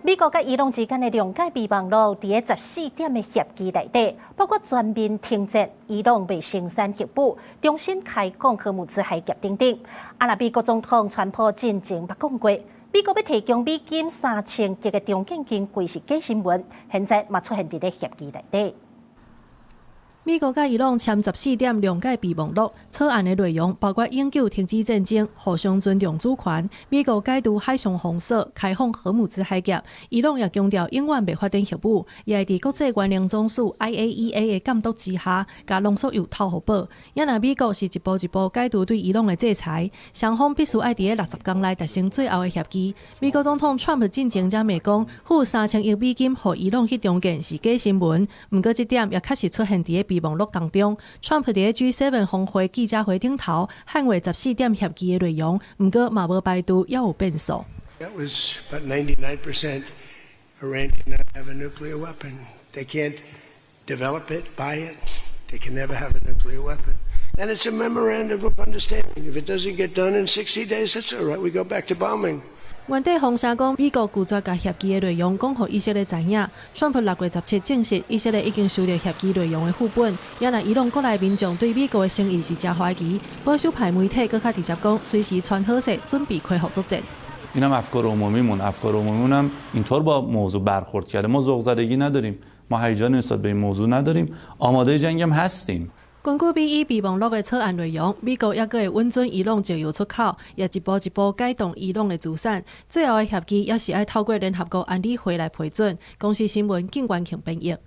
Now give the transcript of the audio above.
美國佮伊朗之間的諒解備忘錄，佇咧十四點的協議內底，包括全面停戰、伊朗袂生產核武、重新開放荷姆茲海峽等等。啊，若美國總統川普進前捌講過，美國欲提供美金3000億的重建經費是假新聞，現在嘛出現佇咧協議內底。美國佮伊朗簽十四點諒解備忘錄，草案的內容包括永久停止戰爭、互相尊重主權、美國解除海上封鎖、開放荷姆茲海峽。伊朗也強調永遠袂發展核武，也會佇國際原能總署 IAEA 的監督之下，共濃縮鈾偷予寶。也若美國是一步一步解除對伊朗的制裁，雙方必須愛佇咧60天內達成最後的協議。美國總統川普進前才罵講，付3000億美金予伊朗去重建是假新聞。毋過這點也確實出現佇咧備忘錄當中，川普佇咧 G7 峰會記者會頂頭捍衛十四點協議的內容，毋過嘛無排除猶有變數。 That was about 99%. Iran cannot have a nuclear weapon. They can't develop it, buy it. They can never have a nuclear weapon. And it's a memorandum of understanding. If it doesn't get done in 60 days, that's all right. We go back to bombing. 原底風聲講，美國拒絕共協議的內容講予以色列知影。川普6月17證實，以色列已經收到協議內容的副本。也若伊朗國內民眾對美國的誠意是誠懷疑，保守派媒體閣較直接講，隨時穿好勢，準備恢復作戰。 اینم افکار عمومیمون افکار عمومیمون هم اینطور با موضوع برخورد کرده. ما ذوق زدگی نداریم، ما هیجان نسبت به این موضوع نداریم، آماده جنگ هم هستیم. 根據美伊備忘錄的草案內容，美國猶閣會允准伊朗石油出口，也一步一步解凍伊朗的資產。最後的協議猶是愛透過聯合國安理會來批准。公視新聞，靳元慶編譯。